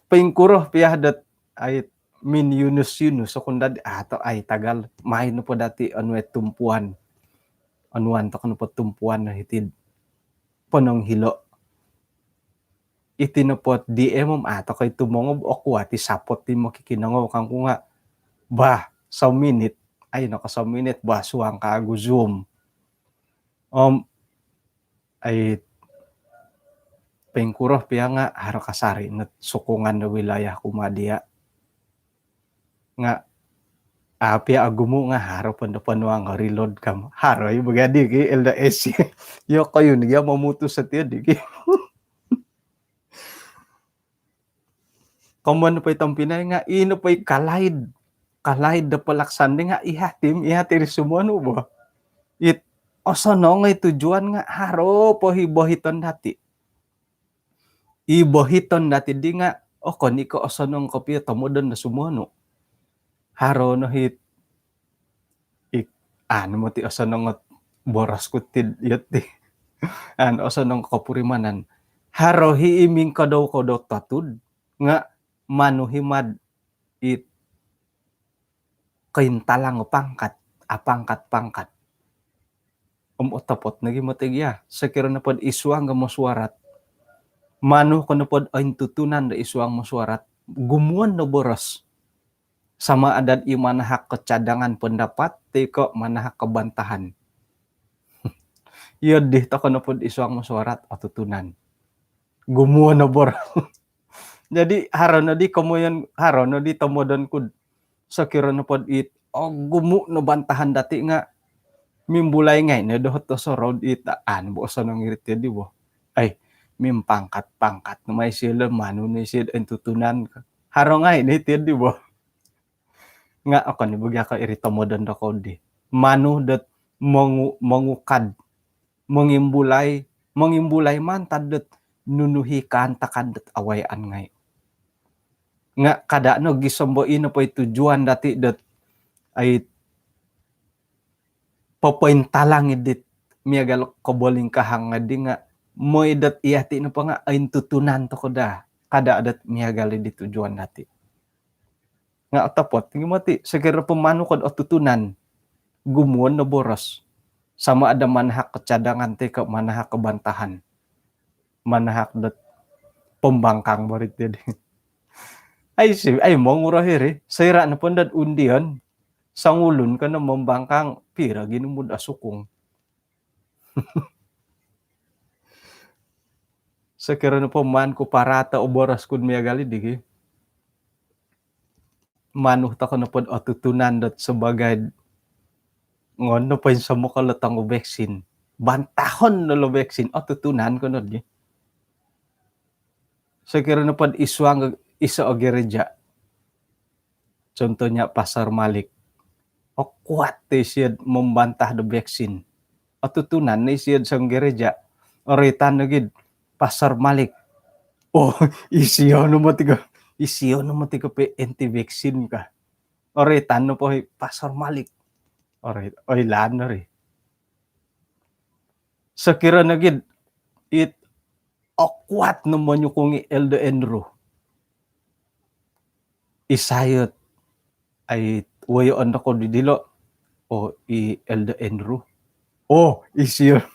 poingkuro pia dot ai min Yunus-Yunus okon dadi ato ai tagal main nopo dati' onuai tumpuan. Onuan toko nopo tumpuan no hiti'd ponong hilo'. Iti nopo D M om a' toko i tumongob, okuat i sapot ti mokikinongou kangku nga'. Bah, sominit, ai noko sominit bah suang kaagu Zoom. Om ai poingkuro pia nga' haro kasari' not sokongan do wilayah kumaa diya'. Nga' a' pia ogumu' nga' haro pondo ponuang reload kam. Haro i bagadi ki L D S. Iyo koyu ni gia momutus setiyo di ki. Komon po i tompinai nga' ino po i kalaid. Kalaid do palaksan di nga' ihati, ihati ri sumonu bo. It osonong i tujuan nga' haro po hi bohiton dati'. I bohiton dati' di nga' okon i ko' osonong kopio tomodon do sumonu. Haro no hit ik, anu moti osonong ot boros ku tid iyo ti. An osonong kopurimanan. Haro hi i mingkodou-kodou totud nga' manu hi mad it kointalang o pangkat, apangkat-pangkat. Om otopot nogi moti gia, sokiro nopod i suang ga mosuarat. Manu ko nopod ointutunan do i suang mosuarat, gumuon no boros. Sama adad i manahak ko cadangan pendapat, toi ko manahak ko bantahan. Iyo dih toko nopod i suang mosuarat, otutunan. Gumuon no boros. Jadi haro nodi komoyon, haro nodi tomodon kud. Sokiro nopod it ogumu' no bantahan dati' nga' mimbulai ngai' no dohot do soroud it an bo osonong iri tiyo di bo. Ai, mimpangkat-pangkat no mai silo manu ni sid ointutunan. Haro ngai' ni tiyo di bo. Nga' okon i bo gia ko' iri tomodon dokou di. Manu dot mongu-, mongukad, mongimbulai, mongimbulai mantad dot nunu hi kaantakan dot awayaan ngai'. Nga' kada' no gisom bo ino po i tujuan dati' dot ai popointalang i dit miagal kobolingkahang ngai' di nga' moi dot iyati' nopo nga' ointutunan toko daa. Kada' dot miagal i di tujuan dati'. Nga' otopot ngi moti, sokiro po manu kod otutunan, gumuon no boros. Sama ada manahak ko cadangan toi ko manahak ko bantahan. Manahak dot pembangkang bo ri tiyo di. Ai si, ai monguro hiri, soira' nopo dot undion, songulun ko no membangkang, piro ginumu'd osukung. Sokiro nopo maan ku parato o boros kud miagal i di ki. Manu toko nopod otutunan dot sebagai ngon nopo insomok o lo tongo vaksin. Bantahon no lo vaksin, otutunan ko nodi. Sokiro nopod i suang iso o gereja. Contohnya Pastor Malik. Okuat ti isio'd membantah do vaksin. Otutunan ni isio'd song gereja. Oroitan nogi'd Pastor Malik. Oh, isio no moti ko. Isio no moti ko pe anti vaksin ka. Oroitan nopo hi Pastor Malik. Oroit-, oilaan no ri. Sokiro nogi'd it okuat no monyukung i Elder Andrew. Isai ot ai woyoon dokou di dilo'. Oh, i Elder Andrew. Oh, isio.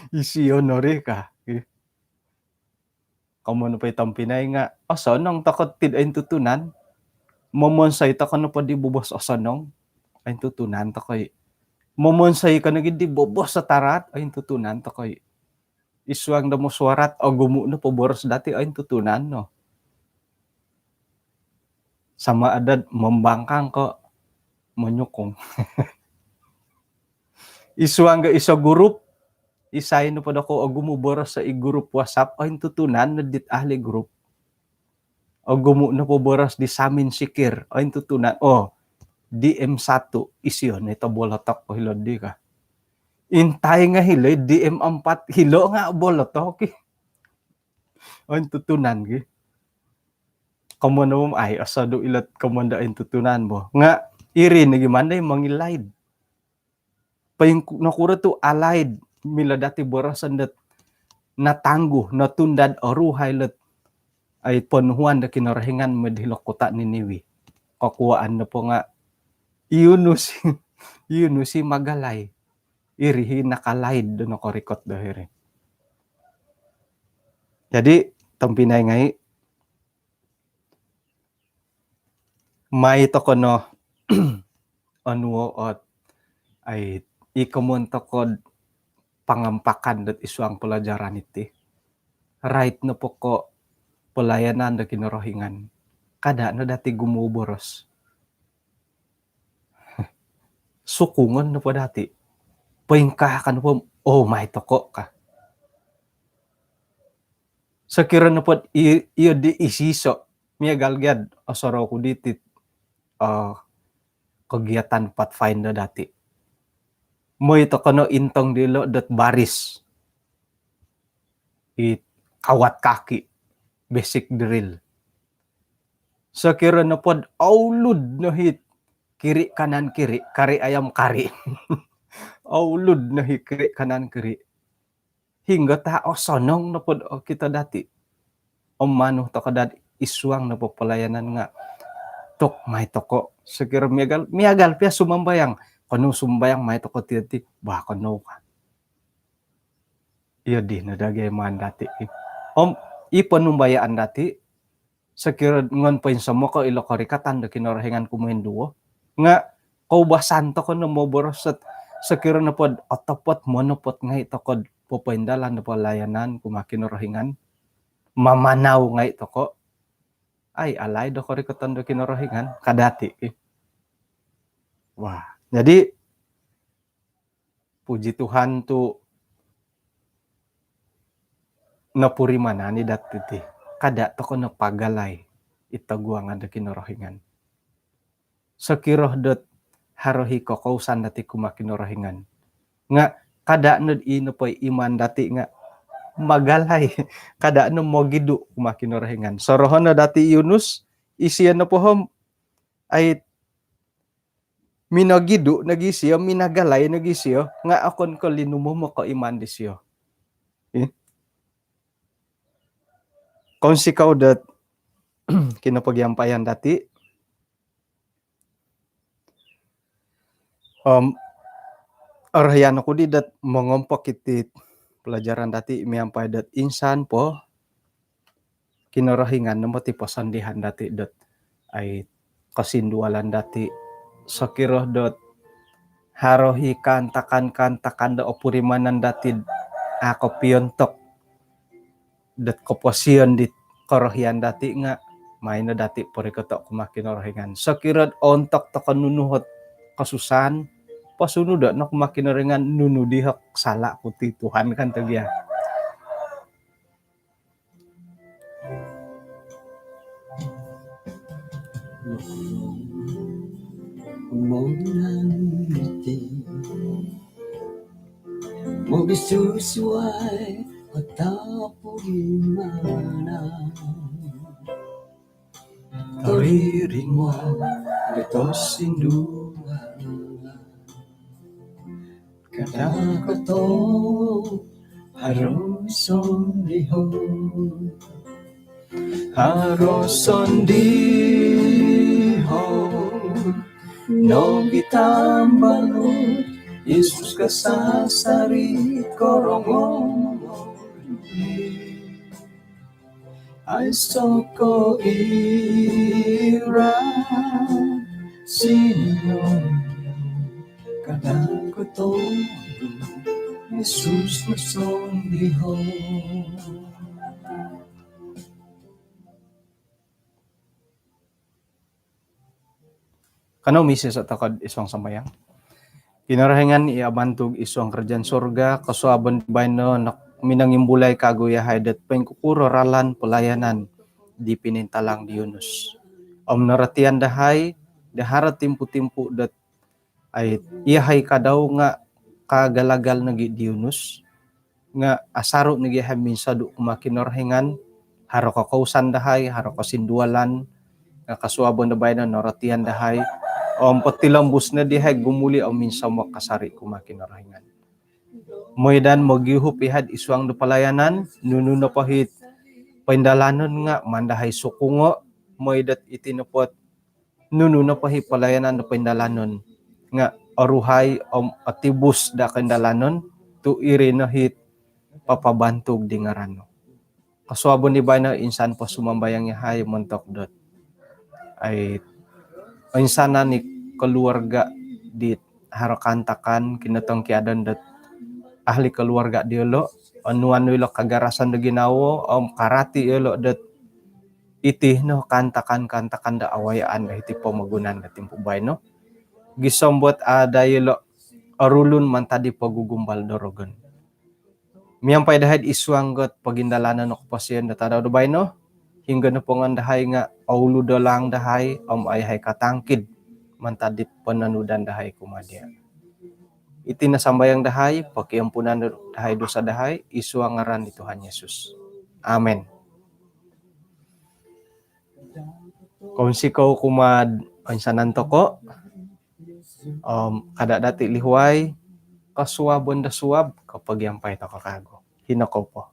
Isio no ri ka. Ih. Komoyon nopo i tompinai nga' osonong toko tid ointutunan. Momonsoi toko nopo di bobos osonong, ointutunan toko i. Momonsoi ko nogi di bobos satarat, ointutunan toko i. I suang do mosuarat, ogumu' nopo boros dati', ointutunan no. Sama ada'd membangkang ko monyukung. I suang do iso gurup, Isai nopo dokoyu ogumu boros i grup WhatsApp, ointutunan no dit ahli grup. Ogumu nopo boros di samin sikir, ointutunan. Oh, D M satu, isio no ito bolotok ko hilo di ka. Intai nga hilo D M empat, hilo nga bolotok i. Ointutunan ki. Komoyon om ai osodu ilot komoyon do ointutunan bo. Nga iri nogi mandai mongilaid. Poingku-, nokuro tu alaid milo dati boroson dot natangguh, notundad, oruhai lot ai ponuhuan do Kinorohingan mid hilo kota Niniwi. Kokuaan nopo nga i Yunus, i Yunus i magalai. Iri i nakalaid do nokorikot do hiri. Jadi, tompinai ngai, mai toko no onuo ot ai i komoyon toko pangampakan dot id suang pelajaran iti. Rait nopo ko pelayanan do Kinorohingan, kada no dati gumuboros. Sukungon nopo dati. Poingkaa kan po, oh, mai toko ka. Sokiro nopo i-, iyo di isiso, miagal gia do osorou ku diti, eh, kegiatan Pathfinder dati. Moi toko no intong dilo dot baris. I kawat kaki, basic drill. Sokiro nopo do oulud no hiti kiri kanan kiri, kari ayam kari. Oulud no hiti kiri kanan kiri. Hinggo ta osonong nopo do okito dati. Om manu toko dati id suang nopo pelayanan nga, tok, mai toko. Sokiro miagal, miagal pia sumambayang. Kanou sumambayang, mai toko ti, ti. Bah, kanou ka. Iyo di no dagai maan dati. Om i ponumbayaan dati, sokiro ngon poinsomok ko ilo korikatan do Kinorohingan kumoinduo. Nga koubasan toko no moboros dot sokiro nopo do otopot, monopot ngai toko do popoindalan do pelayanan kumaa Kinorohingan, mamanau ngai toko, ai alaid do korikatan do Kinorohingan, ka dati. Wah, jadi, puji Tuhan tu nopurimanan i dati ti. Kada toko no pagalai i toguangan do Kinorohingan. Sokiro dot haro i kokousan dati kumaa Kinorohingan, nga kada no i nopo i iman dati nga magalai. Kada no mogidu kumaa Kinorohingan. Sorohon no dati i Yunus, isio nopo om ai minogidu nogi isio, minagalai nogi isio, nga okon ko linumomok o iman disio. Ih. Kounsikou dot kinopogiampayan dati. Om orohian oku di dot mongompok iti pelajaran dati miampai dot insan po Kinorohingan no moti posondihan dati dot ai kosindualan dati. Sokiro dot haro i kaantakan-kaantakan do opurimanan dati, a, kopiontok dot koposion dit korohian dati nga, mai no dati porikoto kumaa Kinorohingan. Sokiro dot ontok toko nunu ot kosusaan, posunudo no kumaa Kinorohingan, nunu di o sala ku ti Tuhan, kan, togia. Moginan iti, mogisusuai ataupun mana. Toririmon do kosindualan. Kada kotohu haro sondiho. Haro sondiho nogi tambalut, Yesus kasasari korongou. Aiso ko ira sino, kada kotohu Yesus no sondiho. Kanou misiso toko id suang sambayang. Kinorohingan i abantug id suang kerajaan surga, kosuabon baino nak minangimbulai kagu yahai dot poingkukuro ralan pelayanan di pinintalang di Yunus. Om norotian dahai, di haro timpu-timpu dot ai, yahai kadau nga kagalagal nogi di Yunus, nga asaru nogi yahai minsodu kumaa Kinorohingan, haro kokousan dahai, haro kosindualan, nga kosuabon do baino norotian dahai, om potilombus no dihai gumuli om minsomok kasari kumaa Kinorohingan. Mooi dan mogiuhup yahai id suang do pelayanan, nunu nopo it poindalanon nga maan dahai sukungo, mooi dot iti nopo nunu nopo it pelayanan do poindalanon nga oruhai om otibus do koindalanon, tu iri no it papabantug di ngaran nu. Kosuabon di baino insan po sumambayang yahai montok dot ai, insanan i keluarga di haro kaantakan, kinotongkiadan dot ahli keluarga diolo, onuan nu ilo kagarasan do ginawo om karati iyolo dot iti no kaantakan-kaantakan do awayaan do hiti pomogunan do timpu baino. Gisom dot ada iyolo orulun mantad di pogugumbal do rogon. Miampai dahai id suang dot pogindalanan no koposion do tadau do baino, hinggo nopo ngaan dahai nga oulud o laang dahai om au yahai katangkid mantad di pononudan dahai kumaa dia. Iti no sambayang dahai, pokiampunan dahai dosa dahai, id suang ngaran di Tuhan Yesus. Amen. Kounsikou kumaa insanan toko, om kada dati lihuai, kosuabon do suab, kopogiampai toko kagu. Hino kou po.